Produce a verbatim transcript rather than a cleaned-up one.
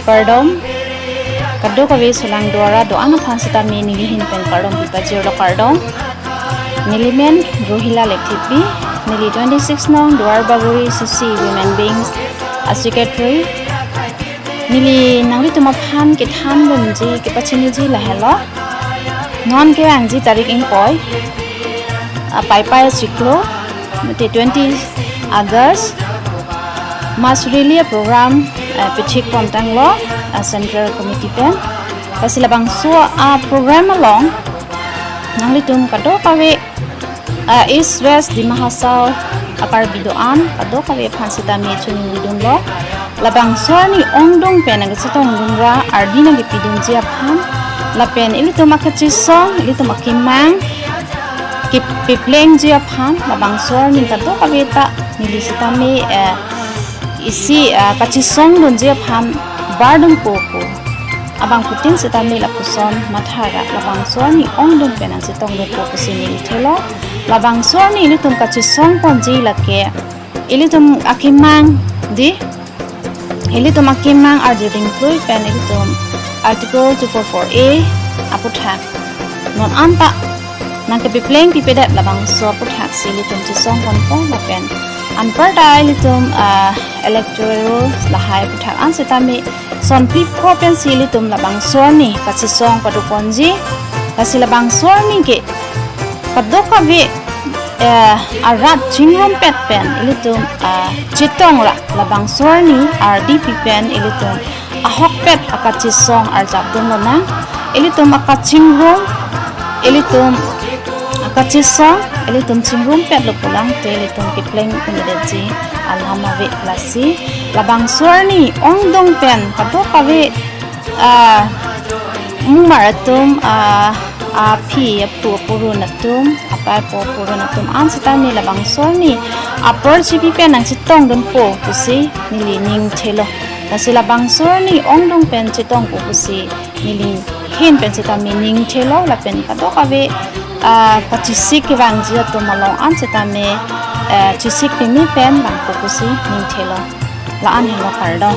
Kardom, kadokave sulang duara do-an aphan sitame neli ahin pen kardom pipajirlo, kardom. Neli men Rohila Lekthepi, neli twenty-six nong Duar Bagori C C Women Wings a secretary. Neli nanglitum aphan kethan dunji, kepachiniji lahelo. Non kevangji tarik ingkoi, a, Paipai achiklo, mate twenty August, mass rally program, eh, pachik pontanglo, eh, Central Committee pen. Lasi labangso a program along nanglitum kadokave, eh, East West Dima Hasao a Karbi do-an kadokave aphan sitame chuningri dunlo. Labangso arni ongdung pen nangkachetongdun ra ardi nangkepidunji aphan, lapen ilitum akachisong, ilitum akemang kepeplengji aphan, labangso arni kadokave ta neli sitame, eh, isi, eh, kachisong dunji aphan bardunpo pu abangphutin sitame lapuson matha ra labangso arni ongdung pen nangchetongdunpo pusi ning thelo. Labangso arni ilitum kachisong ponji lake ilitum akemang di, ilitum akemang ardi dingklui pen ilitum Article two four four A aputhak non anta nangkepepleng pipedet, labangso aputhak si ilitum chisong ponpo lapen anparta ilitum, ah, electoral roll lahai aputhak an sitame son phli pho pensi ilitum labangso arni kachisong pado ponji. Lasi labangso arni ke kadokave, eh, arat chingrumpet pen ilitum, ah, chetong ra labangso arni ardi pi pen ilitum ahokpet akachisong arjap dun lonang. Ilitum akachingrum, ilitum akachisong, ilitum chingrumpetlo pulang te ilitum kepleng un-edetji alam ave. Lasi labangso arni ongdung pen kadokave, ah, mumar atum, ah, aphi aphu apurun atum, apei apo apurun atum an sitame labangso arni apor chipi pen nangchetongdunpo pusi neli ning thelo. Lasi labangso arni ongdung pen chetongpo pusi neli ahin pen sitame ning thelo, lapen kadokave, ah, kachisik kevangji atum along an sitame, eh, chisik peme pen vangpo pusi ning thelo. La-an helo, kardom.